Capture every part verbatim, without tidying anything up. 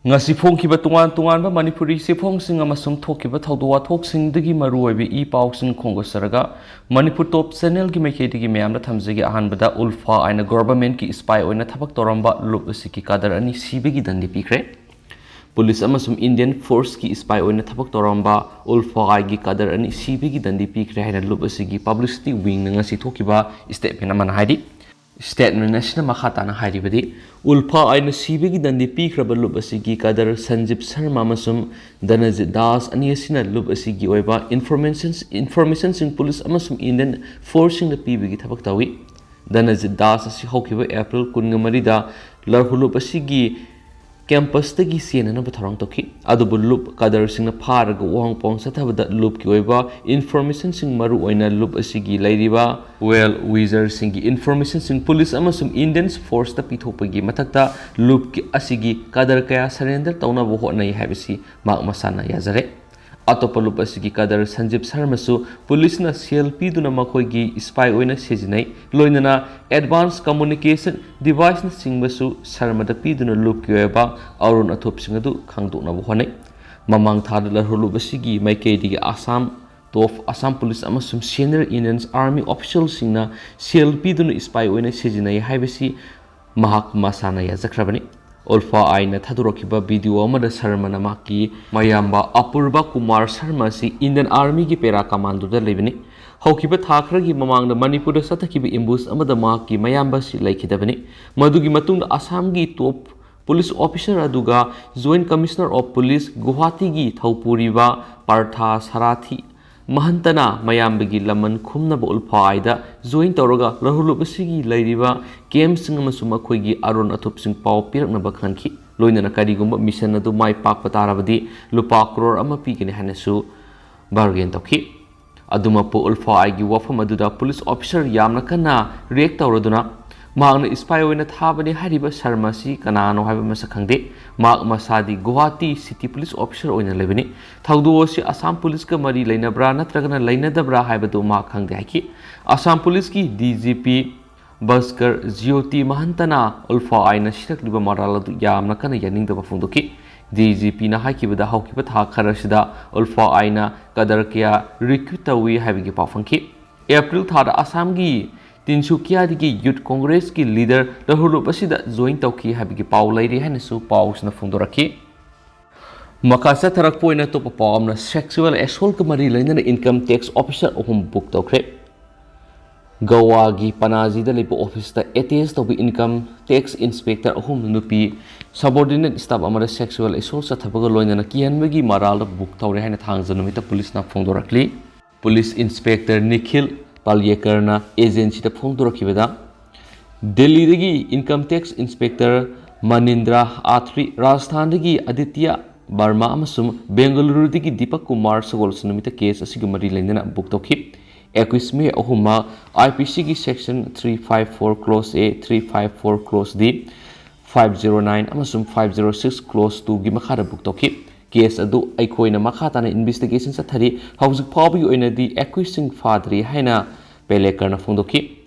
ꯉꯁꯤ ꯐꯣꯡꯈꯤꯕ ꯇꯣꯉꯥꯟ ꯇꯣꯉꯥꯟꯕ ꯃꯅꯤꯄꯨꯔꯤ ꯆꯦꯐꯣꯡꯁꯤꯡ ꯑꯃꯁꯨꯡ ꯊꯣꯛꯈꯤꯕ ꯊꯧꯗꯣꯛ ꯋꯥꯊꯣꯛꯁꯤꯡꯗꯒꯤ ꯃꯔꯨꯑꯣꯏꯕ ꯏ ꯄꯥꯎꯁꯤꯡ ꯈꯣꯡꯗꯣꯛꯆꯔꯒ, ꯃꯅꯤꯄꯨꯔ ꯇꯣꯞ ꯆꯦꯅꯦꯜꯒꯤ ꯃꯥꯏꯀꯩꯗꯒꯤ ꯃꯌꯥꯝꯗ ꯊꯝꯖꯒꯦ꯫ ꯑꯍꯥꯟꯕꯗ, ꯎꯜꯐꯥ ꯑꯥꯏꯅ ꯒꯣꯚꯔꯟꯃꯦꯟꯠꯀꯤ ꯏꯁꯄꯥꯏ ꯑꯣꯏꯅ ꯊꯕꯛ ꯇꯧꯔꯝꯕ ꯂꯨꯞ ꯑꯁꯤꯒꯤ ꯀꯥꯗꯔ ꯑꯅꯤ ꯁꯤꯕꯒꯤ ꯗꯟꯗꯤ ꯄꯤꯈ꯭ꯔꯦ꯫ ꯄꯨꯂꯤꯁ ꯑꯃꯁꯨꯡ ꯏꯟꯗꯤꯌꯟ ꯐꯣꯔꯁꯀꯤ ꯏꯁꯄꯥꯏ ꯑꯣꯏꯅ ꯊꯕꯛ ꯇꯧꯔꯝꯕ ꯎꯜꯐꯥ ꯑꯥꯏꯒꯤ ꯀꯥꯗꯔ ꯑꯅꯤ ꯁꯤꯕꯒꯤ ꯗꯟꯗꯤ ꯄꯤꯈ꯭ꯔꯦ ꯍꯥꯏꯅ ꯂꯨꯞ ꯑꯁꯤꯒꯤ ꯄꯕ꯭ꯂꯤꯁꯤꯇꯤ ꯋꯤꯡꯅ ꯉꯁꯤ ꯊꯣꯛꯈꯤꯕ ꯁ꯭ꯇꯦꯠꯃꯦꯟꯠ ꯑꯃꯅ ꯍꯥꯏꯔꯤ꯫ ꯁ꯭ꯇꯦꯠꯃꯦꯟꯠ ꯑꯁꯤꯅ ꯃꯈꯥ ꯇꯥꯅ ꯍꯥꯏꯔꯤꯕꯗꯤ, ꯎꯜꯐꯥ ꯑꯥꯏꯅ ꯁꯤꯕꯒꯤ ꯗꯟꯗꯤ ꯄꯤꯈ꯭ꯔꯕ ꯂꯨꯞ ꯑꯁꯤꯒꯤ ꯀꯥꯗꯔ ꯁꯟꯖꯤꯞ ꯁꯔꯃ ꯑꯃꯁꯨꯡ ꯗꯅꯖꯤꯠ ꯗꯥꯁ ꯑꯅꯤ ꯑꯁꯤꯅ ꯂꯨꯞ ꯑꯁꯤꯒꯤ ꯑꯣꯏꯕ ꯏꯟꯐꯣꯔꯃꯦꯁꯟ, ꯏꯟꯐꯣꯔꯃꯦꯁꯟꯁꯤꯡ ꯄꯨꯂꯤꯁ ꯑꯃꯁꯨꯡ ꯏꯟꯗꯤꯌꯟ ꯐꯣꯔꯁꯁꯤꯡꯗ ꯄꯤꯕꯒꯤ ꯊꯕꯛ ꯇꯧꯏ꯫ ꯗꯅꯖꯤꯠ ꯗꯥꯁ ꯑꯁꯤ ꯍꯧꯈꯤꯕ ꯑꯦꯄ꯭ꯔꯤꯜ ꯀꯨꯟꯃꯔꯤꯗ ꯂꯔꯍꯨ ꯂꯨꯞ ꯑꯁꯤꯒꯤ ꯀꯦꯝꯄꯁꯇꯒꯤ ꯆꯦꯟꯅꯅꯕ ꯊꯧꯔꯥꯡ ꯇꯧꯈꯤ꯫ ꯑꯗꯨꯕꯨ ꯂꯨꯞ ꯀꯥꯗꯔꯁꯤꯡꯅ ꯐꯥꯔꯒ ꯋꯥꯍꯣꯡ ꯄꯥꯎꯍꯣꯡ ꯆꯠꯊꯕꯗ ꯂꯨꯞꯀꯤ ꯑꯣꯏꯕ ꯏꯟꯐꯣꯔꯃꯦꯁꯟꯁꯤꯡ, ꯃꯔꯨꯑꯣꯏꯅ ꯂꯨꯞ ꯑꯁꯤꯒꯤ ꯂꯩꯔꯤꯕ ꯋꯦꯜ ꯋꯤꯖꯔꯁꯤꯡꯒꯤ ꯏꯟꯐꯣꯔꯃꯦꯁꯟꯁꯤꯡ ꯄꯨꯂꯤꯁ ꯑꯃꯁꯨꯡ ꯏꯟꯗꯤꯌꯟ ꯐꯣꯔꯁꯇ ꯄꯤꯊꯣꯛꯄꯒꯤ ꯃꯊꯛꯇ ꯂꯨꯞꯀꯤ ꯑꯁꯤꯒꯤ ꯀꯥꯗꯔ ꯀꯌꯥ ꯁꯔꯦꯟꯗꯔ ꯇꯧꯅꯕ ꯍꯣꯠꯅꯩ ꯍꯥꯏꯕꯁꯤ ꯃꯍꯥꯛ ꯃꯁꯥꯅ ꯌꯥꯖꯔꯦ꯫ ꯑꯇꯣꯞꯄ ꯂꯨꯞ ꯑꯁꯤꯒꯤ ꯀꯥꯗꯔ ꯁꯟꯖꯤꯞ ꯁꯔꯃꯁꯨ ꯄꯨꯂꯤꯁꯅ ꯁꯦꯜ ꯄꯤꯗꯨꯅ ꯃꯈꯣꯏꯒꯤ ꯏꯁꯄꯥꯏ ꯑꯣꯏꯅ ꯁꯤꯖꯤꯟꯅꯩ, ꯂꯣꯏꯅꯅ ꯑꯦꯗꯚꯥꯟꯁ ꯀꯝꯃꯨꯅꯤꯀꯦꯁꯟ ꯗꯤꯚꯥꯏꯁꯅꯆꯤꯡꯕꯁꯨ ꯁꯔꯃꯗ ꯄꯤꯗꯨꯅ ꯂꯨꯞꯀꯤ ꯑꯣꯏꯕ ꯑꯔꯣꯟ ꯑꯊꯨꯞꯁꯤꯡ ꯑꯗꯨ ꯈꯪꯗꯣꯛꯅꯕ ꯍꯣꯠꯅꯩ꯫ ꯃꯃꯥꯡ ꯊꯥꯗ ꯂꯔꯍꯨ ꯂꯨꯞ ꯑꯁꯤꯒꯤ ꯃꯥꯏꯀꯩꯗꯒꯤ ꯑꯁꯥꯝ ꯇꯣꯞ, ꯑꯁꯥꯝ ꯄꯨꯂꯤꯁ ꯑꯃꯁꯨꯡ ꯁꯦꯅꯤꯌꯔ ꯏꯟꯗꯤꯌꯟ ꯑꯥꯔꯃꯤ ꯑꯣꯐꯤꯁꯤꯌꯦꯜꯁꯤꯡꯅ ꯁꯦꯜ ꯄꯤꯗꯨꯅ ꯏꯁꯄꯥꯏ ꯑꯣꯏꯅ ꯁꯤꯖꯤꯟꯅꯩ ꯍꯥꯏꯕꯁꯤ ꯃꯍꯥꯛ ꯃꯁꯥꯅ ꯌꯥꯖꯈ꯭ꯔꯕꯅꯤ꯫ ꯎꯜꯐꯥ ꯑꯥꯏꯅ ꯊꯥꯗꯣꯔꯛꯈꯤꯕ ꯚꯤꯗꯤꯑꯣ ꯑꯃꯗ ꯁꯔꯃꯅ ꯃꯍꯥꯛꯀꯤ ꯃꯌꯥꯝꯕ ꯑꯄꯨꯔꯕ ꯀꯨꯃꯥꯔ ꯁꯔꯃ ꯑꯁꯤ ꯏꯟꯗꯤꯌꯟ ꯑꯥꯔꯃꯤꯒꯤ ꯄꯦꯔꯥ ꯀꯃꯥꯟꯗꯣꯗ ꯂꯩꯕꯅꯤ꯫ ꯍꯧꯈꯤꯕ ꯊꯥ ꯈꯔꯒꯤ ꯃꯃꯥꯡꯗ ꯃꯅꯤꯄꯨꯔꯗ ꯆꯠꯊꯈꯤꯕ ꯑꯦꯝꯕꯨꯁ ꯑꯃꯗ ꯃꯍꯥꯛꯀꯤ ꯃꯌꯥꯝꯕ ꯑꯁꯤ ꯂꯩꯈꯤꯗꯕꯅꯤ꯫ ꯃꯗꯨꯒꯤ ꯃꯇꯨꯡꯗ ꯑꯁꯥꯝꯒꯤ ꯇꯣꯞ ꯄꯨꯂꯤꯁ ꯑꯣꯐꯤꯁꯥꯔ ꯑꯗꯨꯒ ꯖꯣꯏꯟꯠ ꯀꯃꯤꯁꯅꯔ ꯑꯣꯐ ꯄꯨꯂꯤꯁ ꯒꯨꯋꯥꯍꯥꯇꯤꯒꯤ ꯊꯧꯄꯨꯔꯤꯕ ꯄꯥꯔꯊꯥ ꯁꯥꯔꯥꯊꯤ ꯃꯍꯟꯇꯅ ꯃꯌꯥꯝꯕꯒꯤ ꯂꯃꯟ ꯈꯨꯝꯅꯕ ꯎꯜꯐꯥ ꯑꯥꯏꯗ ꯖꯣꯏꯟ ꯇꯧꯔꯒ ꯂꯔꯍꯨ ꯂꯨꯞ ꯑꯁꯤꯒꯤ ꯂꯩꯔꯤꯕ ꯀꯦꯝꯞꯁꯤꯡ ꯑꯃꯁꯨꯡ ꯃꯈꯣꯏꯒꯤ ꯑꯔꯣꯟ ꯑꯊꯨꯞꯁꯤꯡ ꯄꯥꯎ ꯄꯤꯔꯛꯅꯕ ꯈꯪꯈꯤ꯫ ꯂꯣꯏꯅꯅ ꯀꯔꯤꯒꯨꯝꯕ ꯃꯤꯁꯟ ꯑꯗꯨ ꯃꯥꯏ ꯄꯥꯛꯄ ꯇꯥꯔꯕꯗꯤ ꯂꯨꯄꯥ ꯀ꯭ꯔꯣꯔ ꯑꯃ ꯄꯤꯒꯅꯤ ꯍꯥꯏꯅꯁꯨ ꯕꯥꯔꯒꯦꯟ ꯇꯧꯈꯤ꯫ ꯑꯗꯨꯃꯛꯄꯨ ꯎꯜꯐꯥ ꯑꯥꯏꯒꯤ ꯋꯥꯐꯝ ꯑꯗꯨꯗ ꯄꯨꯂꯤꯁ ꯑꯣꯐꯤꯁꯥꯔ ꯌꯥꯝꯅ ꯀꯟꯅ ꯔꯤꯌꯦꯛ ꯇꯧꯔꯗꯨꯅ ꯃꯍꯥꯛꯅ ꯏꯁꯄꯥꯏ ꯑꯣꯏꯅ ꯊꯥꯕꯅꯤ ꯍꯥꯏꯔꯤꯕ ꯁꯔꯃ ꯑꯁꯤ ꯀꯅꯥꯅꯣ ꯍꯥꯏꯕ ꯃꯁꯛ ꯈꯪꯗꯦ꯫ ꯃꯍꯥꯛ ꯃꯁꯥꯗꯤ ꯒꯨꯋꯥꯍꯥꯇꯤ ꯁꯤꯇꯤ ꯄꯨꯂꯤꯁ ꯑꯣꯐꯤꯁꯥꯔ ꯑꯣꯏꯅ ꯂꯩꯕꯅꯤ꯫ ꯊꯧꯗꯣꯛ ꯑꯁꯤ ꯑꯁꯥꯝ ꯄꯨꯂꯤꯁꯀ ꯃꯔꯤ ꯂꯩꯅꯕ꯭ꯔꯥ ꯅꯠꯇ꯭ꯔꯒꯅ ꯂꯩꯅꯗꯕ꯭ꯔꯥ ꯍꯥꯏꯕꯗꯨ ꯃꯍꯥꯛ ꯈꯪꯗꯦ ꯍꯥꯏꯈꯤ꯫ ꯑꯁꯥꯝ ꯄꯨꯂꯤꯁꯀꯤ D G P Bhaskar Jyoti ꯃꯍꯟꯇꯅ ꯎꯜꯐꯥ ꯑꯥꯏꯅ ꯁꯤꯔꯛꯂꯤꯕ ꯃꯔꯥꯜ ꯑꯗꯨ ꯌꯥꯝꯅ ꯀꯟꯅ ꯌꯥꯅꯤꯡꯗꯕ ꯐꯣꯡꯗꯣꯛꯈꯤ꯫ ꯗꯤ ꯖꯤ ꯄꯤꯅ ꯍꯥꯏꯈꯤꯕꯗ ꯍꯧꯈꯤꯕ ꯊꯥ ꯈꯔꯁꯤꯗ ꯎꯜꯐꯥ ꯑꯥꯏꯅ ꯀꯗꯔ ꯀꯌꯥ ꯔꯤꯀ꯭ꯔꯨꯠ ꯇꯧꯏ ꯍꯥꯏꯕꯒꯤ ꯄꯥꯎ ꯐꯪꯈꯤ꯫ ꯑꯦꯄ꯭ꯔꯤꯜ ꯊꯥꯗ ꯑꯁꯥꯝꯒꯤ ꯇꯤꯟꯁꯨꯀꯤꯌꯥꯗꯒꯤ ꯌꯨꯠ ꯀꯣꯡꯒ꯭ꯔꯦꯁꯀꯤ ꯂꯤꯗꯔ ꯂꯍꯨꯔꯨꯞ ꯑꯁꯤꯗ ꯖꯣꯏꯟ ꯇꯧꯈꯤ ꯍꯥꯏꯕꯒꯤ ꯄꯥꯎ ꯂꯩꯔꯤ ꯍꯥꯏꯅꯁꯨ ꯄꯥꯎꯁꯤꯅ ꯐꯣꯡꯗꯣꯔꯛꯈꯤ꯫ ꯃꯈꯥ ꯆꯠꯊꯔꯛꯄ ꯑꯣꯏꯅ ꯑꯇꯣꯞꯄ ꯄꯥꯎ ꯑꯃꯅ, ꯁꯦꯛꯁꯨꯋꯦꯜ ꯑꯦꯁꯣꯜꯠꯀ ꯃꯔꯤ ꯂꯩꯅꯅ ꯏꯟꯀꯝ ꯇꯦꯛꯁ ꯑꯣꯐꯤꯁꯔ ꯑꯍꯨꯝ ꯕꯨꯛ ꯇꯧꯈ꯭ꯔꯦ꯫ ꯒꯋꯥꯒꯤ ꯄꯅꯥꯖꯤꯗ ꯂꯩꯕ ꯑꯣꯐꯤꯁꯇ ꯑꯦꯇꯦꯁ ꯇꯧꯕ ꯏꯟꯀꯝ ꯇꯦꯛꯁ ꯏꯟꯁꯄꯦꯛꯇꯔ ꯑꯍꯨꯝ ꯅꯨꯄꯤ ꯁꯕꯣꯔꯗꯤꯅꯦꯠ ꯁ꯭ꯇꯥꯐ ꯑꯃꯗ ꯁꯦꯛꯁꯨꯋꯦꯜ ꯑꯦꯁꯣꯜꯠ ꯆꯠꯊꯕꯒ ꯂꯣꯏꯅꯅ ꯀꯤꯍꯟꯕꯒꯤ ꯃꯔꯥꯜꯗ ꯕꯨꯛ ꯇꯧꯔꯦ ꯍꯥꯏꯅ ꯊꯥꯡꯖ ꯅꯨꯃꯤꯠꯇ ꯄꯨꯂꯤꯁꯅ ꯐꯣꯡꯗꯣꯔꯛꯂꯤ꯫ ꯄꯨꯂꯤꯁ ꯏꯟꯁꯄꯦꯛꯇꯔ ꯅꯤꯈꯤꯜ ꯄꯥꯜꯌꯦꯀꯔꯅ ꯑꯦꯖꯦꯟꯁꯤꯗ ꯐꯣꯡꯗꯣꯔꯛꯈꯤꯕꯗ, ꯗꯦꯜꯂꯤꯗꯒꯤ ꯏꯟꯀꯝ ꯇꯦꯛꯁ ꯏꯟꯁꯄꯦꯛꯇꯔ ꯃꯅꯤꯟꯗ꯭ꯔ ꯑꯥꯊ꯭ꯔꯤ, ꯔꯥꯖꯁꯊꯥꯟꯗꯒꯤ ꯑꯗꯤꯇ꯭ꯌ ꯕꯔꯃꯥ ꯑꯃꯁꯨꯡ ꯕꯦꯡꯒꯂꯨꯔꯨꯗꯒꯤ ꯗꯤꯄꯛ ꯀꯨꯃꯥꯔ ꯁꯒꯣꯜꯁꯦꯟ ꯅꯨꯃꯤꯠꯇ ꯀꯦꯁ ꯑꯁꯤꯒ ꯃꯔꯤ ꯂꯩꯅꯅ ꯕꯨꯛ ꯇꯧꯈꯤ꯫ ꯑꯦꯀ꯭ꯌꯨꯁ ꯃꯤꯑꯣꯏ ꯑꯍꯨꯝꯃꯛ ꯑꯥꯏ ꯄꯤ ꯁꯤꯒꯤ section three five four clause A, three five four clause D, five zero nine ꯑꯃꯁꯨꯡ ꯐꯥꯏꯚ ꯖꯤꯔꯣ ꯁꯤꯛꯁ ꯀ꯭ꯂꯣꯁ ꯇꯨꯒꯤ ꯃꯈꯥꯗ ꯕꯨꯛ ꯇꯧꯈꯤ꯫ ꯀꯦꯁ ꯑꯗꯨ ꯑꯩꯈꯣꯏꯅ ꯃꯈꯥ ꯇꯥꯅ ꯏꯟꯚꯦꯁꯇꯤꯒꯦꯁꯟ ꯆꯠꯊꯔꯤ꯫ ꯍꯧꯖꯤꯛ ꯐꯥꯎꯕꯒꯤ ꯑꯣꯏꯅꯗꯤ ꯑꯦꯀ꯭ꯌꯨꯁꯁꯤꯡ ꯐꯥꯗ꯭ꯔꯤ ꯍꯥꯏꯅ ꯄꯦꯂꯦꯀꯔꯅ ꯐꯣꯡꯗꯣꯛꯈꯤ꯫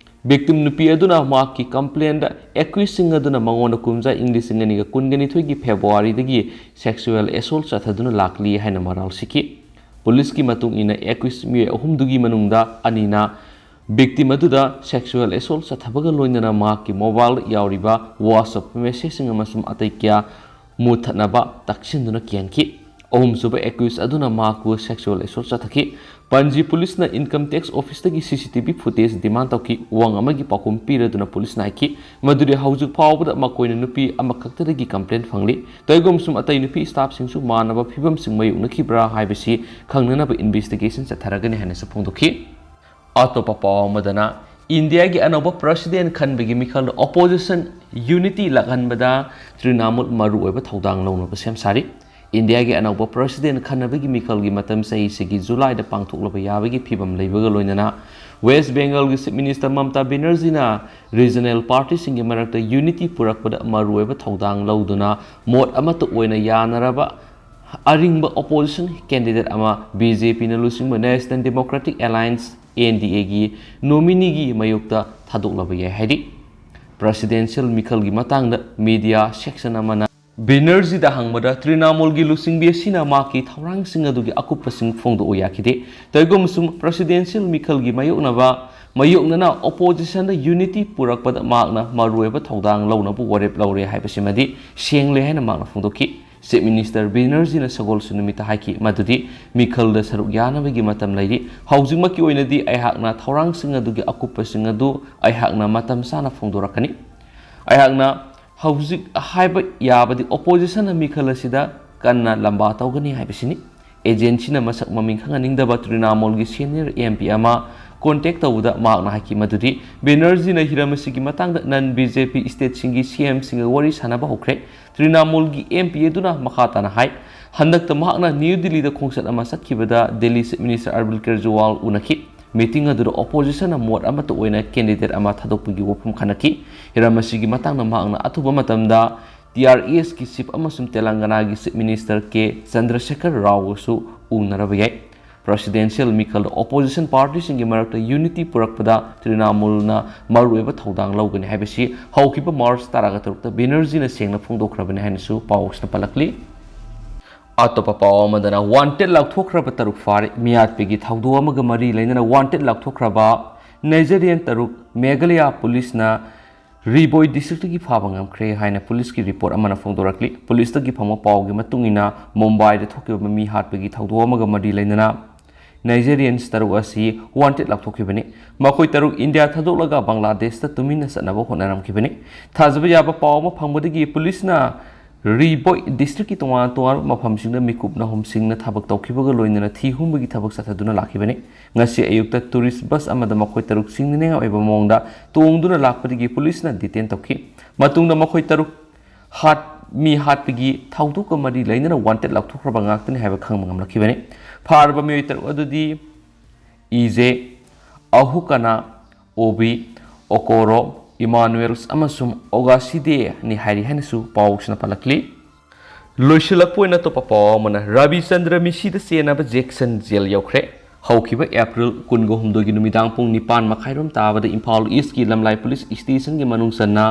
ꯚꯤꯛꯇꯤꯝ ꯅꯨꯄꯤ ꯑꯗꯨꯅ ꯃꯍꯥꯛꯀꯤ ꯀꯝꯄ꯭ꯂꯦꯟꯗ ꯑꯦꯀ꯭ꯌꯨꯁꯁꯤꯡ ꯑꯗꯨꯅ ꯃꯉꯣꯟꯗ ꯀꯨꯝꯖꯥ ꯏꯪ ꯂꯤꯁꯤꯡ ꯑꯅꯤꯒ ꯀꯨꯟꯒ ꯅꯤꯊꯣꯏꯒꯤ ꯐꯦꯕ꯭ꯔꯨꯋꯥꯔꯤꯗꯒꯤ ꯁꯦꯛꯁꯨꯋꯦꯜ ꯑꯦꯁꯣꯜꯠ ꯆꯠꯊꯗꯨꯅ ꯂꯥꯛꯂꯤ ꯍꯥꯏꯅ ꯃꯔꯥꯜ ꯁꯤꯈꯤ꯫ ꯄꯨꯂꯤꯁꯀꯤ ꯃꯇꯨꯡ ꯏꯟꯅ, ꯑꯦꯀ꯭ꯌꯨꯁ ꯃꯤꯑꯣꯏ ꯑꯍꯨꯝꯗꯨꯒꯤ ꯃꯅꯨꯡꯗ ꯑꯅꯤꯅ ꯚꯤꯛꯇꯤꯝ ꯑꯗꯨꯗ ꯁꯦꯛꯁꯨꯋꯦꯜ ꯑꯦꯁꯣꯜꯠ ꯆꯠꯊꯕꯒ ꯂꯣꯏꯅꯅ ꯃꯍꯥꯛꯀꯤ ꯃꯣꯕꯥꯏꯜꯗ ꯌꯥꯎꯔꯤꯕ WhatsApp ꯃꯦꯁꯦꯖꯁꯤꯡ ꯑꯃꯁꯨꯡ ꯑꯇꯩ ꯀꯌꯥ ꯃꯨꯠꯊꯠꯅꯕ ꯇꯛꯁꯤꯟꯗꯨꯅ ꯀꯤꯍꯟꯈꯤ꯫ ꯑꯍꯨꯝꯁꯨꯕ ꯑꯦꯀ꯭ꯌꯨꯁ ꯑꯗꯨꯅ ꯃꯍꯥꯛꯄꯨ ꯁꯦꯛꯁꯨꯋꯦꯜ ꯑꯦꯁꯣꯜꯠ ꯆꯠꯊꯈꯤ꯫ ꯄꯟꯖꯤ ꯄꯨꯂꯤꯁꯅ ꯏꯟꯀꯝ ꯇꯦꯛꯁ ꯑꯣꯐꯤꯁꯇꯒꯤ ꯁꯤ ꯁꯤ ꯇꯤ ꯚꯤ ꯐꯨꯇꯦꯖ ꯗꯤꯃꯥꯟ ꯇꯧꯈꯤ꯫ ꯋꯥꯍꯪ ꯑꯃꯒꯤ ꯄꯥꯎꯈꯨꯝ ꯄꯤꯔꯗꯨꯅ ꯄꯨꯂꯤꯁꯅ ꯍꯥꯏꯈꯤ ꯃꯗꯨꯗꯤ ꯍꯧꯖꯤꯛ ꯐꯥꯎꯕꯗ ꯃꯈꯣꯏꯅ ꯅꯨꯄꯤ ꯑꯃꯈꯛꯇꯗꯒꯤ ꯀꯝꯄ꯭ꯂꯦꯟ ꯐꯪꯂꯤ꯫ ꯀꯔꯤꯒꯨꯝꯕꯁꯨꯡ ꯑꯇꯩ ꯅꯨꯄꯤ ꯁ꯭ꯇꯥꯐꯁꯤꯡꯁꯨ ꯃꯥꯟꯅꯕ ꯐꯤꯕꯝꯁꯤꯡ ꯃꯥꯌꯣꯛꯅꯈꯤꯕ꯭ꯔꯥ ꯍꯥꯏꯕꯁꯤ ꯈꯪꯅꯅꯕ ꯏꯟꯚꯦꯁꯇꯤꯒꯦꯁꯟ ꯆꯠꯊꯔꯒꯅꯤ ꯍꯥꯏꯅꯁꯨ ꯐꯣꯡꯗꯣꯛꯈꯤ꯫ ꯑꯇꯣꯞꯄ ꯄꯥꯎ ꯑꯃꯗꯅ, ꯏꯟꯗꯤꯌꯥꯒꯤ ꯑꯅꯧꯕ ꯄ꯭ꯔꯁꯤꯗꯦꯟ ꯈꯟꯕꯒꯤ ꯃꯤꯈꯜꯗ ꯑꯣꯄꯣꯖꯤꯁꯟ ꯌꯨꯅꯤꯇꯤ ꯂꯥꯛꯍꯟꯕꯗ ꯇ꯭ꯔꯤꯅꯥꯃꯨꯜ ꯃꯔꯨꯑꯣꯏꯕ ꯊꯧꯗꯥꯡ ꯂꯧꯅꯕ ꯁꯦꯝ ꯁꯥꯔꯤ꯫ ꯏꯟꯗꯤꯌꯥꯒꯤ ꯑꯅꯧꯕ ꯄ꯭ꯔꯁꯤꯗꯦꯟ ꯈꯟꯅꯕꯒꯤ ꯃꯤꯈꯜꯒꯤ ꯃꯇꯝ ꯆꯍꯤꯁꯤꯒꯤ ꯖꯨꯂꯥꯏꯗ ꯄꯥꯡꯊꯣꯛꯂꯕ ꯌꯥꯕꯒꯤ ꯐꯤꯕꯝ ꯂꯩꯕꯒ ꯂꯣꯏꯅꯅ, ꯋꯦꯁ ꯕꯦꯡꯒꯜꯒꯤ ꯆꯤꯐ ꯃꯤꯅꯤꯁꯇꯔ ꯃꯃꯇꯥ ꯕꯦꯅꯔꯖꯤꯅ ꯔꯤꯖꯅꯦꯜ ꯄꯥꯔꯇꯤꯁꯤꯡꯒꯤ ꯃꯔꯛꯇ ꯌꯨꯅꯤꯇꯤ ꯄꯨꯔꯛꯄꯗ ꯃꯔꯨꯑꯣꯏꯕ ꯊꯧꯗꯥꯡ ꯂꯧꯗꯨꯅ ꯃꯣꯠ ꯑꯃꯠꯇ ꯑꯣꯏꯅ ꯌꯥꯅꯔꯕ ꯑꯔꯤꯡꯕ ꯑꯣꯄꯣꯖꯤꯁꯟ ꯀꯦꯟꯗꯤꯗꯦꯠ ꯑꯃ, ꯕꯤ ꯖꯦ ꯄꯤꯅ ꯂꯨꯆꯤꯡꯕ national democratic alliance N D ꯑꯦꯒꯤ ꯅꯣꯃꯤꯅꯤꯒꯤ ꯃꯥꯌꯣꯛꯇ ꯊꯥꯗꯣꯛꯂꯕ ꯌꯥꯏ ꯍꯥꯏꯔꯤ꯫ ꯄ꯭ꯔꯁꯤꯗꯦꯟꯁꯤꯌꯦꯜ ꯃꯤꯈꯜꯒꯤ ꯃꯇꯥꯡꯗ ꯃꯤꯗꯤꯌꯥ ꯁꯦꯛꯁꯟ ꯑꯃꯅ ꯕꯦꯅꯔꯖꯤꯗ ꯍꯪꯕꯗ ꯇ꯭ꯔꯤꯅꯥꯃꯨꯜꯒꯤ ꯂꯨꯆꯤꯡꯕꯤ ꯑꯁꯤꯅ ꯃꯍꯥꯛꯀꯤ ꯊꯧꯔꯥꯡꯁꯤꯡ ꯑꯗꯨꯒꯤ ꯑꯀꯨꯞꯄꯁꯤꯡ ꯐꯣꯡꯗꯣꯛꯎ ꯌꯥꯈꯤꯗꯦ꯫ ꯇꯧꯏꯒꯨꯝꯕꯁꯨꯡ ꯄ꯭ꯔꯁꯤꯗꯦꯟꯁꯤꯌꯦꯜ ꯃꯤꯈꯜꯒꯤ ꯃꯥꯌꯣꯛꯅꯕ ꯃꯥꯌꯣꯛꯅꯅ ꯑꯣꯄꯣꯖꯤꯁꯟꯗ ꯌꯨꯅꯤꯇꯤ ꯄꯨꯔꯛꯄꯗ ꯃꯍꯥꯛꯅ ꯃꯔꯨꯑꯣꯏꯕ ꯊꯧꯗꯥꯡ ꯂꯧꯅꯕ ꯋꯥꯔꯦꯞ ꯂꯧꯔꯦ ꯍꯥꯏꯕꯁꯤꯃꯗꯤ ꯁꯦꯡꯂꯦ ꯍꯥꯏꯅ ꯃꯍꯥꯛꯅ ꯐꯣꯡꯗꯣꯛꯈꯤ꯫ ꯆꯤꯐ ꯃꯤꯅꯤꯁꯇꯔ ꯕꯦꯅꯔꯖꯤꯅ ꯁꯒꯣꯜꯁꯦꯟ ꯅꯨꯃꯤꯠꯇ ꯍꯥꯏꯈꯤ ꯃꯗꯨꯗꯤ ꯃꯤꯈꯜꯗ ꯁꯔꯨꯛ ꯌꯥꯅꯕꯒꯤ ꯃꯇꯝ ꯂꯩꯔꯤ꯫ ꯍꯧꯖꯤꯛꯃꯛꯀꯤ ꯑꯣꯏꯅꯗꯤ ꯑꯩꯍꯥꯛꯅ ꯊꯧꯔꯥꯡꯁꯤꯡ ꯑꯗꯨꯒꯤ ꯑꯀꯨꯞꯄꯁꯤꯡ ꯑꯗꯨ ꯑꯩꯍꯥꯛꯅ ꯃꯇꯝ ꯆꯥꯅ ꯐꯣꯡꯗꯣꯔꯛꯀꯅꯤ꯫ ꯑꯩꯍꯥꯛꯅ ꯍꯧꯖꯤꯛ ꯍꯥꯏꯕ ꯌꯥꯕꯗꯤ ꯑꯣꯄꯣꯖꯤꯁꯟꯅ ꯃꯤꯈꯜ ꯑꯁꯤꯗ ꯀꯟꯅ ꯂꯝꯕꯥ ꯇꯧꯒꯅꯤ ꯍꯥꯏꯕꯁꯤꯅꯤ꯫ ꯑꯦꯖꯦꯟꯁꯤꯅ ꯃꯁꯛ ꯃꯃꯤꯡ ꯈꯪꯍꯟꯅꯤꯡꯗꯕ ꯇ꯭ꯔꯤꯅꯥꯃꯨꯜꯒꯤ ꯁꯦꯅꯤꯌꯔ ꯑꯦꯝ ꯄꯤ ꯑꯃ ꯀꯣꯟꯇꯦꯛ ꯇꯧꯕꯗ ꯃꯍꯥꯛꯅ ꯍꯥꯏꯈꯤ ꯃꯗꯨꯗꯤ ꯕꯦꯅꯔꯖꯤꯅ ꯍꯤꯔꯝ ꯑꯁꯤꯒꯤ ꯃꯇꯥꯡꯗ ꯅꯟ ꯕꯤ ꯖꯦ ꯄꯤ ꯁ꯭ꯇꯦꯠꯁꯤꯡꯒꯤ ꯁꯤ ꯑꯦꯝꯁꯤꯡꯒ ꯋꯥꯔꯤ ꯁꯥꯟꯅꯕ ꯍꯧꯈ꯭ꯔꯦ꯫ ꯇ꯭ꯔꯤꯅꯥꯃꯨꯜꯒꯤ ꯑꯦꯝ ꯄꯤ ꯑꯗꯨꯅ ꯃꯈꯥ ꯇꯥꯅ ꯍꯥꯏ, ꯍꯟꯗꯛꯇ ꯃꯍꯥꯛꯅ ꯅ꯭ꯌꯨ ꯗꯤꯜꯂꯤꯗ ꯈꯣꯡꯆꯠ ꯑꯃ ꯆꯠꯈꯤꯕꯗ Delhi chief minister ꯑꯔꯕꯤꯟꯗ Kejriwal ꯎꯅꯈꯤ꯫ Meeting ꯑꯗꯨꯗ ꯑꯣꯄꯣꯖꯤꯁꯟꯅ ꯃꯣꯠ ꯑꯃꯠꯇ ꯑꯣꯏꯅ ꯀꯦꯟꯗꯤꯗꯦꯠ ꯑꯃ ꯊꯥꯗꯣꯛꯄꯒꯤ ꯋꯥꯐꯝ ꯈꯟꯅꯈꯤ꯫ ꯍꯤꯔꯝ ꯑꯁꯤꯒꯤ ꯃꯇꯥꯡꯗ ꯃꯍꯥꯛꯅ ꯑꯊꯨꯕ ꯃꯇꯝꯗ ꯇꯤ ꯑꯥꯔ ꯑꯦꯁꯀꯤ ꯆꯤꯐ ꯑꯃꯁꯨꯡ ꯇꯦꯂꯪꯒꯅꯥꯒꯤ ꯆꯤꯐ ꯃꯤꯅꯤꯁꯇꯔ ꯀꯦ ꯆꯟꯗ꯭ꯔꯁꯦꯈꯔ ꯔꯥꯎꯒꯁꯨ ꯎꯅꯔꯕ ꯌꯥꯏ꯫ ꯄ꯭ꯔꯁꯤꯗꯦꯟꯁꯤꯌꯦꯜ ꯃꯤꯈꯜꯗ ꯑꯣꯄꯣꯖꯤꯁꯟ ꯄꯥꯔꯇꯤꯁꯤꯡꯒꯤ ꯃꯔꯛꯇ ꯌꯨꯅꯤꯇꯤ ꯄꯨꯔꯛꯄꯗ ꯇ꯭ꯔꯤꯅꯥꯃꯨꯜꯅ ꯃꯔꯨꯑꯣꯏꯕ ꯊꯧꯗꯥꯡ ꯂꯧꯒꯅꯤ ꯍꯥꯏꯕꯁꯤ ꯍꯧꯈꯤꯕ ꯃꯥꯔꯆ ꯇꯔꯥꯒ ꯇꯔꯨꯛꯇ ꯕꯦꯅꯔꯖꯤꯅ ꯁꯦꯡꯅ ꯐꯣꯡꯗꯣꯛꯈ꯭ꯔꯕꯅꯤ ꯍꯥꯏꯅꯁꯨ ꯄꯥꯎ ꯑꯁꯤꯅ ꯄꯜꯂꯛꯂꯤ꯫ ꯑꯇꯣꯞꯄ ꯄꯥꯎ ꯑꯃꯗꯅ ꯋꯥꯟꯇꯦꯗ ꯂꯥꯎꯊꯣꯛꯈ꯭ꯔꯕ ꯇꯔꯨꯛ ꯐꯥꯔꯦ꯫ ꯃꯤꯍꯥꯠꯄꯒꯤ ꯊꯧꯗꯣꯛ ꯑꯃꯒ ꯃꯔꯤ ꯂꯩꯅꯅ ꯋꯥꯟꯇꯦꯗ ꯂꯥꯎꯊꯣꯛꯈ꯭ꯔꯕ ꯅꯥꯏꯖꯦꯔꯤꯌꯟ ꯇꯔꯨꯛ ꯃꯦꯘꯥꯂꯌꯥ ꯄꯨꯂꯤꯁꯅ ꯔꯤꯕꯣꯏ ꯗꯤꯁꯇ꯭ꯔꯤꯛꯇꯒꯤ ꯐꯥꯕ ꯉꯝꯈ꯭ꯔꯦ ꯍꯥꯏꯅ ꯄꯨꯂꯤꯁꯀꯤ ꯔꯤꯄꯣꯔꯠ ꯑꯃꯅ ꯐꯣꯡꯗꯣꯔꯛꯂꯤ꯫ ꯄꯨꯂꯤꯁꯇꯒꯤ ꯐꯪꯕ ꯄꯥꯎꯒꯤ ꯃꯇꯨꯡ ꯏꯟꯅ ꯃꯨꯝꯕꯥꯏꯗ ꯊꯣꯛꯈꯤꯕ ꯃꯤ ꯍꯥꯠꯄꯒꯤ ꯊꯧꯗꯣꯛ ꯑꯃꯒ ꯃꯔꯤ ꯂꯩꯅꯅ ꯅꯥꯏꯖꯦꯔꯤꯌꯟꯁ ꯇꯔꯨꯛ ꯑꯁꯤ ꯋꯥꯟꯇꯦꯗ ꯂꯥꯎꯊꯣꯛꯈꯤꯕꯅꯤ꯫ ꯃꯈꯣꯏ ꯇꯔꯨꯛ ꯏꯟꯗꯤꯌꯥ ꯊꯥꯗꯣꯛꯂꯒ ꯕꯪꯒ꯭ꯂꯥꯗꯦꯁꯇ ꯇꯨꯃꯤꯟꯅ ꯆꯠꯅꯕ ꯍꯣꯠꯅꯔꯝꯈꯤꯕꯅꯤ꯫ ꯊꯥꯖꯕ ꯌꯥꯕ ꯄꯥꯎ ꯑꯃ ꯐꯪꯕꯗꯒꯤ ꯄꯨꯂꯤꯁꯅ ꯔꯤꯕꯣꯏ ꯗꯤꯁꯇ꯭ꯔꯤꯛꯀꯤ ꯇꯣꯉꯥꯟ ꯇꯣꯉꯥꯟꯕ ꯃꯐꯝꯁꯤꯡꯗ ꯃꯤꯀꯨꯞ ꯅꯥꯍꯨꯝꯁꯤꯡꯅ ꯊꯕꯛ ꯇꯧꯈꯤꯕꯒ ꯂꯣꯏꯅꯅ ꯊꯤ ꯍꯨꯝꯕꯒꯤ ꯊꯕꯛ ꯆꯠꯊꯗꯨꯅ ꯂꯥꯛꯈꯤꯕꯅꯤ꯫ ꯉꯁꯤ ꯑꯌꯨꯛꯇ ꯇꯨꯔꯤꯁ ꯕꯁ ꯑꯃꯗ ꯃꯈꯣꯏ ꯇꯔꯨꯛ ꯁꯤꯡꯅꯅꯤꯡꯉꯥꯏ ꯑꯣꯏꯕ ꯃꯑꯣꯡꯗ ꯇꯣꯡꯗꯨꯅ ꯂꯥꯛꯄꯗꯒꯤ ꯄꯨꯂꯤꯁꯅ ꯗꯤꯇꯦꯟ ꯇꯧꯈꯤ꯫ ꯃꯇꯨꯡꯗ ꯃꯈꯣꯏ ꯇꯔꯨꯛ ꯍꯥꯠ-, ꯃꯤ ꯍꯥꯠꯄꯒꯤ ꯊꯧꯗꯣꯛꯀ ꯃꯔꯤ ꯂꯩꯅꯅ ꯋꯥꯟꯇꯦꯗ ꯂꯥꯎꯊꯣꯛꯈ꯭ꯔꯕ ꯉꯥꯛꯇꯅꯤ ꯍꯥꯏꯕ ꯈꯪꯕ ꯉꯝꯂꯛꯈꯤꯕꯅꯤ꯫ ꯐꯥꯔꯕ ꯃꯤꯑꯣꯏ ꯇꯔꯨꯛ ꯑꯗꯨꯗꯤ ꯏꯖꯦ, ꯑꯍꯨꯀꯅꯥ, ꯑꯣꯕꯤ, ꯑꯣꯀꯣꯔꯣ, ꯏꯃꯥꯅꯨꯑꯦꯜꯁ ꯑꯃꯁꯨꯡ ꯑꯣꯒꯥꯁꯤꯗꯦꯅꯤ ꯍꯥꯏꯔꯤ ꯍꯥꯏꯅꯁꯨ ꯄꯥꯎꯁꯤꯅ ꯄꯜꯂꯛꯂꯤ꯫ ꯂꯣꯏꯁꯤꯜꯂꯛꯄ ꯑꯣꯏꯅ ꯑꯇꯣꯞꯄ ꯄꯥꯎ ꯑꯃꯅ ꯔꯕꯤꯆꯟꯗ꯭ꯔ ꯃꯤꯁꯤꯗ ꯆꯦꯟꯅꯕ ꯖꯦꯛꯁꯟ ꯖꯦꯜ ꯌꯧꯈ꯭ꯔꯦ꯫ ꯍꯧꯈꯤꯕ ꯑꯦꯄ꯭ꯔꯤꯜ ꯀꯨꯟꯒ ꯍꯨꯝꯗꯣꯏꯒꯤ ꯅꯨꯃꯤꯗꯥꯡ ꯄꯨꯡ ꯅꯤꯄꯥꯟ ꯃꯈꯥꯏꯔꯣꯝ ꯇꯥꯕꯗ ꯏꯝꯐꯥꯜ ꯏꯁꯀꯤ ꯂꯝꯂꯥꯏ ꯄꯨꯂꯤꯁ ꯁ꯭ꯇꯦꯁꯟꯒꯤ ꯃꯅꯨꯡ ꯆꯟꯅ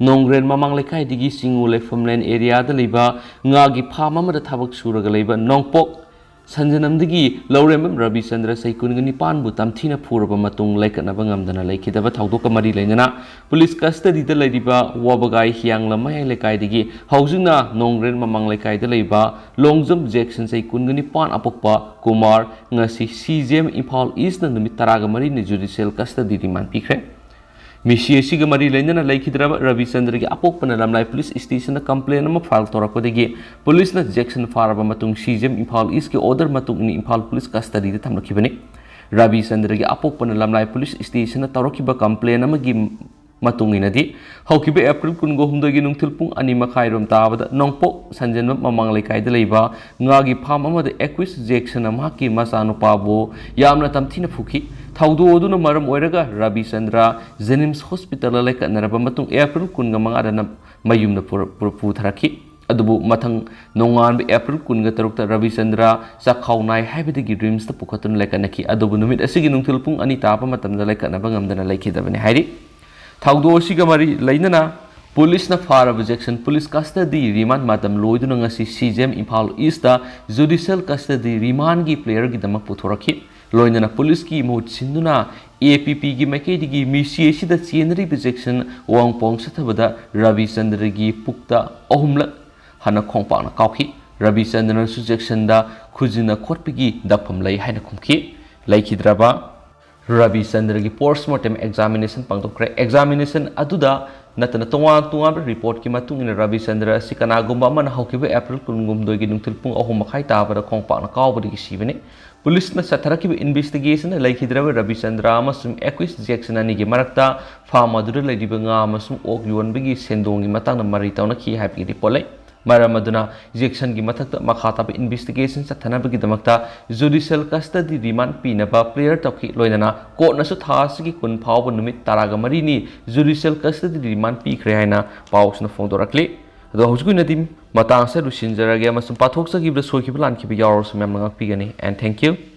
ꯅꯣꯡꯒ꯭ꯔꯦꯟ ꯃꯃꯥꯡ ꯂꯩꯀꯥꯏꯗꯒꯤ ꯆꯤꯡꯉꯨ ꯂꯩꯐꯝꯂꯦꯟ ꯑꯦꯔꯤꯌꯥꯗ ꯂꯩꯕ ꯉꯥꯒꯤ ꯐꯥꯝ ꯑꯃꯗ ꯊꯕꯛ ꯁꯨꯔꯒ ꯂꯩꯕ ꯅꯣꯡꯄꯣꯛ ꯁꯟꯖꯅꯝꯗꯒꯤ ꯂꯧꯔꯦꯝꯕꯝ ꯔꯕꯤꯆꯟꯗ꯭ꯔ ꯆꯍꯤ ꯀꯨꯟꯒ ꯅꯤꯄꯥꯟꯕꯨ ꯇꯝꯊꯤꯅ ꯐꯨꯔꯕ ꯃꯇꯨꯡ ꯂꯩꯀꯠꯅꯕ ꯉꯝꯗꯅ ꯂꯩꯈꯤꯗꯕ ꯊꯧꯗꯣꯛꯀ ꯃꯔꯤ ꯂꯩꯅꯅ ꯄꯨꯂꯤꯁ ꯀꯁꯇꯗꯤꯗ ꯂꯩꯔꯤꯕ ꯋꯥꯕꯒꯥꯏ ꯍꯤꯌꯥꯡꯂꯝ ꯃꯌꯥꯏ ꯂꯩꯀꯥꯏꯗꯒꯤ ꯍꯧꯖꯤꯛꯅ ꯅꯣꯡꯒ꯭ꯔꯦꯟ ꯃꯃꯥꯡ ꯂꯩꯀꯥꯏꯗ ꯂꯩꯕ ꯂꯣꯡꯖꯝ ꯖꯦꯛꯁꯟ ꯆꯍꯤ ꯀꯨꯟꯒ ꯅꯤꯄꯥꯟ ꯑꯄꯣꯛꯄ ꯀꯨꯃꯥꯔ ꯉꯁꯤ ꯁꯤ ꯖꯤ ꯑꯦꯝ ꯏꯝꯐꯥꯜ ꯏꯁꯅ ꯅꯨꯃꯤꯠ ꯇꯔꯥꯒ ꯃꯔꯤꯅꯤ ꯖꯨꯗꯤꯁꯤꯌꯦꯜ ꯀꯁꯇꯗꯤ ꯔꯤꯃꯥꯟ ꯄꯤꯈ꯭ꯔꯦ꯫ ꯃꯤꯁꯤ ꯑꯁꯤꯒ ꯃꯔꯤ ꯂꯩꯅꯅ ꯂꯩꯈꯤꯗ꯭ꯔꯕ ꯔꯕꯤꯆꯟꯗ꯭ꯔꯒꯤ ꯑꯄꯣꯛꯄꯅ ꯂꯝꯂꯥꯏ ꯄꯨꯂꯤꯁ ꯁ꯭ꯇꯦꯁꯟꯗ ꯀꯝꯄ꯭ꯂꯦꯟ ꯑꯃ ꯐꯥꯏꯜ ꯇꯧꯔꯛꯄꯗꯒꯤ ꯄꯨꯂꯤꯁꯅ ꯖꯦꯛꯁꯟ ꯐꯥꯔꯕ ꯃꯇꯨꯡ ꯁꯤ ꯖꯤ ꯑꯦꯝ ꯏꯝꯐꯥꯜ ꯏꯁꯀꯤ ꯑꯣꯔꯗꯔ ꯃꯇꯨꯡ ꯏꯟꯅ ꯏꯝꯐꯥꯜ ꯄꯨꯂꯤꯁ ꯀꯁꯇꯗꯤꯗ ꯊꯝꯂꯛꯈꯤꯕꯅꯤ꯫ ꯔꯕꯤꯆꯟꯗ꯭ꯔꯒꯤ ꯑꯄꯣꯛꯄꯅ ꯂꯝꯂꯥꯏ ꯄꯨꯂꯤꯁ ꯁ꯭ꯇꯦꯁꯟꯗ ꯇꯧꯔꯛꯈꯤꯕ ꯀꯝꯄ꯭ꯂꯦꯟ ꯑꯃꯒꯤ ꯃꯇꯨꯡ ꯏꯟꯅꯗꯤ, ꯍꯧꯈꯤꯕ ꯑꯦꯄ꯭ꯔꯤꯜ ꯀꯨꯟꯒ ꯍꯨꯝꯗꯣꯏꯒꯤ ꯅꯨꯡꯊꯤꯜ ꯄꯨꯡ ꯑꯅꯤ ꯃꯈꯥꯏꯔꯣꯝ ꯇꯥꯕꯗ ꯅꯣꯡꯄꯣꯛ ꯁꯟꯖꯦꯟꯕꯝ ꯃꯃꯥꯡ ꯂꯩꯀꯥꯏꯗ ꯂꯩꯕ ꯉꯥꯒꯤ ꯐꯥꯝ ꯑꯃꯗ ꯑꯦꯀ꯭ꯋꯤꯁ ꯖꯦꯛꯁꯟꯅ ꯃꯍꯥꯛꯀꯤ ꯃꯆꯥꯅꯨꯄꯥꯕꯨ ꯌꯥꯝꯅ ꯇꯝꯊꯤꯅ ꯐꯨꯈꯤ꯫ ꯊꯧꯗꯣꯛ ꯑꯗꯨꯅ ꯃꯔꯝ ꯑꯣꯏꯔꯒ ꯔꯕꯤꯆꯟꯗ꯭ꯔ ꯖꯦꯅꯤꯝꯁ ꯍꯣꯁꯄꯤꯇꯥꯜꯗ ꯂꯩꯈꯠꯅꯔꯕ ꯃꯇꯨꯡ ꯑꯦꯄ꯭ꯔꯤꯜ ꯀꯨꯟꯒ ꯃꯉꯥꯗꯅ ꯃꯌꯨꯝꯗ ꯄꯨꯔ-, ꯄꯨꯔ-, ꯄꯨꯊꯔꯛꯈꯤ꯫ ꯑꯗꯨꯕꯨ ꯃꯊꯪ ꯅꯣꯡꯉꯥꯟꯕ ꯑꯦꯄ꯭ꯔꯤꯜ ꯀꯨꯟꯒ ꯇꯔꯨꯛꯇ ꯔꯕꯤꯆꯟꯗ꯭ꯔ ꯆꯥꯛꯈꯥꯎ ꯅꯥꯏ ꯍꯥꯏꯕꯗꯒꯤ ꯔꯤꯝꯁꯇ ꯄꯨꯈꯠꯇꯨꯅ ꯂꯩꯈꯠꯅꯈꯤ꯫ ꯑꯗꯨꯕꯨ ꯅꯨꯃꯤꯠ ꯑꯁꯤꯒꯤ ꯅꯨꯡꯊꯤꯜ ꯄꯨꯡ ꯑꯅꯤ ꯇꯥꯕ ꯃꯇꯝꯗ ꯂꯩꯈꯠꯅꯕ ꯉꯝꯗꯅ ꯂꯩꯈꯤꯗꯕꯅꯤ ꯍꯥꯏꯔꯤ꯫ ꯊꯧꯗꯣꯛ ꯑꯁꯤꯒ ꯃꯔꯤ ꯂꯩꯅꯅ ꯄꯨꯂꯤꯁꯅ ꯐꯥꯔꯕ ꯖꯦꯛꯁꯟ ꯄꯨꯂꯤꯁ ꯀꯁꯇꯗꯤ ꯔꯤꯃꯥꯟ ꯃꯇꯝ ꯂꯣꯏꯗꯨꯅ ꯉꯁꯤ C J M Imphal east judicial ꯀꯁꯇꯗꯤ ꯔꯤꯃꯥꯟꯒꯤ ꯄ꯭ꯂꯦꯌꯔꯒꯤꯗꯃꯛ ꯄꯨꯊꯣꯔꯛꯈꯤ꯫ ꯂꯣꯏꯅꯅ ꯄꯨꯂꯤꯁꯀꯤ ꯃꯍꯨꯠ ꯁꯤꯟꯗꯨꯅ ꯑꯦ ꯄꯤ ꯄꯤꯒꯤ ꯃꯥꯏꯀꯩꯗꯒꯤ ꯃꯤꯁꯤ ꯑꯁꯤꯗ ꯆꯦꯟꯅꯔꯤꯕ ꯖꯦꯛꯁꯟ ꯋꯥꯡꯄꯣꯡ ꯆꯠꯊꯕꯗ ꯔꯕꯤꯆꯟꯗ꯭ꯔꯒꯤ ꯄꯨꯛꯇ ꯑꯍꯨꯝꯂꯛ ꯍꯟꯅ ꯈꯣꯡꯄꯥꯛꯅ ꯀꯥꯎꯈꯤ꯫ ꯔꯕꯤꯆꯟꯗ꯭ꯔꯅꯁꯨ ꯖꯦꯛꯁꯟꯗ ꯈꯨꯖꯤꯟꯅ ꯈꯣꯠꯄꯒꯤ ꯗꯛꯐꯝ ꯂꯩ ꯍꯥꯏꯅ ꯈꯨꯝꯈꯤ꯫ ꯂꯩꯈꯤꯗ꯭ꯔꯕ ꯔꯕꯤꯆꯟꯗ꯭ꯔꯒꯤ ꯄꯣꯁꯃꯣꯔꯇꯦꯝ ꯑꯦꯛꯖꯥꯃꯤꯅꯦꯁꯟ ꯄꯥꯡꯊꯣꯛꯈ꯭ꯔꯦ꯫ ꯑꯦꯛꯖꯥꯃꯤꯅꯦꯁꯟ ꯑꯗꯨꯗ ꯅꯠꯇꯅ ꯇꯣꯉꯥꯟ ꯇꯣꯉꯥꯟꯕ ꯔꯤꯄꯣꯔꯠꯀꯤ ꯃꯇꯨꯡ ꯏꯟꯅ ꯔꯕꯤꯆꯟꯗ꯭ꯔ ꯑꯁꯤ ꯀꯅꯥꯒꯨꯝꯕ ꯑꯃꯅ ꯍꯧꯈꯤꯕ ꯑꯦꯄ꯭ꯔꯤꯜ ꯀꯨꯟꯍꯨꯝꯗꯣꯏꯒꯤ ꯅꯨꯡꯊꯤꯜ ꯄꯨꯡ ꯑꯍꯨꯝ ꯃꯈꯥꯏ ꯇꯥꯕꯗ ꯈꯣꯡꯄꯥꯛꯅ ꯀꯥꯎꯕꯗꯒꯤ ꯁꯤꯕꯅꯤ꯫ ꯄꯨꯂꯤꯁꯅ ꯆꯠꯊꯔꯛꯈꯤꯕ ꯏꯟꯚꯦꯁꯇꯤꯒꯦꯁꯟꯗ ꯂꯩꯈꯤꯗ꯭ꯔꯕ ꯔꯕꯤꯆꯟꯗ꯭ꯔ ꯑꯃꯁꯨꯡ ꯑꯦꯀ꯭ꯋꯤꯁ ꯖꯦꯛꯁꯟ ꯑꯅꯤꯒꯤ ꯃꯔꯛꯇ ꯐꯥꯔꯝ ꯑꯗꯨꯗ ꯂꯩꯔꯤꯕ ꯉꯥ ꯑꯃꯁꯨꯡ ꯑꯣꯛ ꯌꯣꯟꯕꯒꯤ ꯁꯦꯟꯗꯣꯡꯒꯤ ꯃꯇꯥꯡꯗ ꯃꯔꯩ ꯇꯧꯅꯈꯤ ꯍꯥꯏꯕꯒꯤ ꯔꯤꯄꯣꯔꯠ ꯂꯩ꯫ ꯃꯔꯝ ꯑꯗꯨꯅ ꯖꯦꯛꯁꯟꯒꯤ ꯃꯊꯛꯇ ꯃꯈꯥ ꯇꯥꯕ ꯏꯟꯚꯦꯁꯇꯤꯒꯦꯁꯟ ꯆꯠꯊꯅꯕꯒꯤꯗꯃꯛꯇ ꯖꯨꯗꯤꯁꯤꯌꯦꯜ ꯀꯁꯇꯗꯤ ꯔꯤꯃꯥꯟ ꯄꯤꯅꯕ ꯄ꯭ꯂꯦꯌꯔ ꯇꯧꯈꯤ꯫ ꯂꯣꯏꯅꯅ ꯀꯣꯔꯠꯅꯁꯨ ꯊꯥ ꯑꯁꯤꯒꯤ ꯀꯨꯟ ꯐꯥꯎꯕ ꯅꯨꯃꯤꯠ ꯇꯔꯥꯒ ꯃꯔꯤꯅꯤ ꯖꯨꯗꯤꯁꯤꯌꯦꯜ ꯀꯁꯇꯗꯤ ꯔꯤꯃꯥꯟ ꯄꯤꯈ꯭ꯔꯦ ꯍꯥꯏꯅ ꯄꯥꯎꯁꯤꯅ ꯐꯣꯡꯗꯣꯔꯛꯂꯤ꯫ ꯑꯗꯣ ꯍꯧꯖꯤꯛꯀꯤ ꯑꯣꯏꯅꯗꯤ ꯃꯇꯥꯡ ꯑꯁꯤꯗ ꯂꯣꯏꯁꯤꯟꯖꯔꯒꯦ ꯑꯃꯁꯨꯡ ꯄꯥꯊꯣꯛꯆꯈꯤꯕꯗ ꯁꯣꯏꯈꯤꯕ ꯂꯥꯟꯈꯤꯕ ꯌꯥꯎꯔꯁꯨ ꯃꯌꯥꯝꯅ ꯉꯥꯛꯄꯤꯒꯅꯤ꯫ And thank you꯫